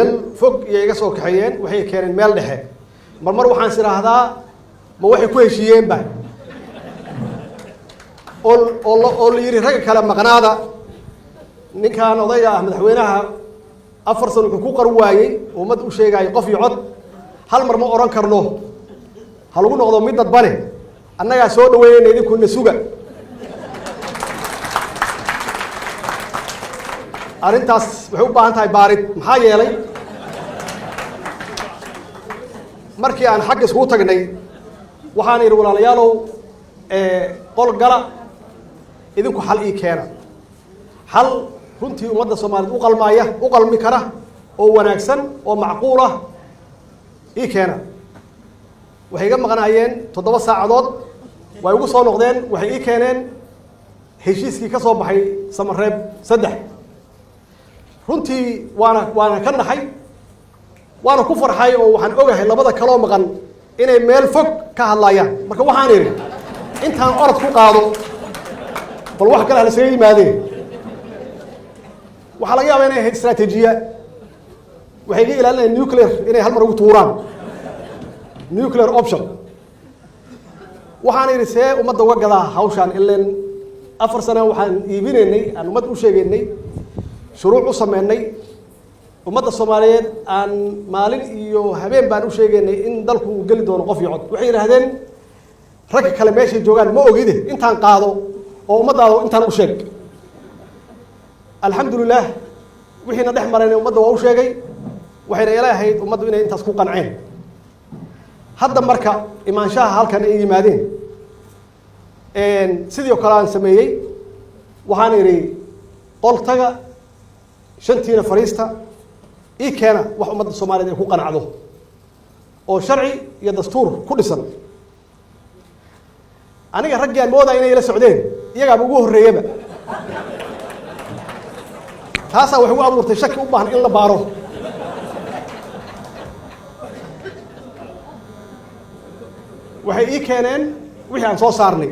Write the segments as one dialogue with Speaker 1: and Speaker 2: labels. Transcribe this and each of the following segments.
Speaker 1: Meel fog iyay iga soo kaxeeyeen, waxay keeneen meel dhexe. Mar mar waxaan is idhaahdaa, ma waxay ku heshiiyeenba oo la yidhi ragga kale maqnaada? Ninkan odayga ah, madaxweynaha, 4 sano wuxuu ku qar waayey ummad u sheegaayo qof iyo cod. Hal mar ma odhan karno ha lagu noqdo mid dadbane, annagaa soo dhaweynayna, idinkuna suga. Arrintaas waxay u baahan tahay baarid. Maxaa yeelay, markii aan xagga iskugu tagnay, waxaan idhi, walaalayaalow, qol gala, idinku xal ii keena, xal runtii ummadda Soomaaliyeed u qalmaaya, u qalmi kara, oo wanaagsan oo macquul ah ii keena. Waxay iga maqnaayeen 7 saacadood, way ugu soo noqdeen, waxay ii keeneen heshiiskii ka soo baxay Samareeb 3. Runtii waana ka naxay, waana ku farxay, oo waxaan ogahay labada kaloo maqan inay meel fog ka hadlayaan. Marka waxaan idhi, intaan orod ku qaado, bal wax kale halasaga yimaadee. Waxaa laga yaabaa inay ahayd istraatiijiya, waxay iga ilaalinayaan nuclear inay hal mar ugu tuuraan, nuclear option. Waxaan idhi, see ummadda uga gadaa hawshaan? Ilen 4 sana waxaan iibinaynay, aan ummadda u sheegaynay, shuruuc u sameynay, ummadda Soomaaliyeed aan maalin iyo habeen baan u sheegaynay in dalku uu geli doono qof iyo cod. Waxay yidhaahdeen, ragga kale meeshay joogaan ma ogide, intaan qaado oo ummaddaada intaan u sheeg. Alxamdulilah, wixiina dhex marayna ummadda waa u sheegay, waxayna ila ahayd ummaddu inay intaas ku qanceen. Hadda marka imaanshaha halkan ay yimaadeen, sidii oo kale aan sameeyey, waxaan idhi, qol taga, shantiina fariista, ii keena wax ummadda Soomaaliyeed ay ku qanacdo oo sharci iyo dastuur ku dhisan. Aniga raggii aan moodaya inay ila socdeen, iyagaaba ugu horreeyaba. Taasaa waxay ugu abuurtay shaki u baahan in la baaro. Waxay ii keeneen wixii aan soo saarnay.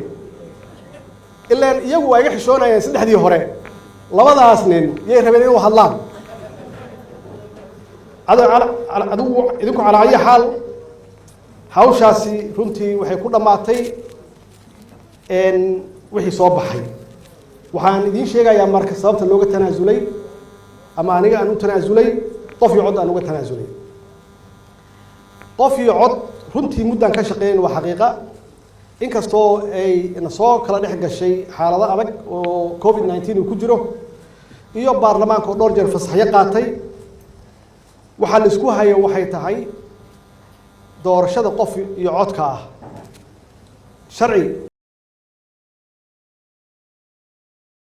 Speaker 1: Ilaan iyagu waa iga xishoonayeen saddexdii hore, labadaas nin yay rabeen inuu hadlaan. Adigu idinku, calaa ayi xaal, hawshaasi runtii waxay ku dhammaatay wixii soo baxay. Waxaan idiin sheegayaa marka sababta looga tanaasulay, ama aniga aan u tanaasulay, qof iyo cod aan uga tanaasulay. Qof iyo cod runtii muddaan ka shaqeeyn, waa xaqiiqa, inkastoo ay na soo kala dhex gashay xaalado adag oo COVID-19 uu ku jiro iyo baarlamaanka oo dhowr jeer fasaxyo qaatay. Waxaa la isku hayo waxay tahay doorashada qof iyo codka ah sharci.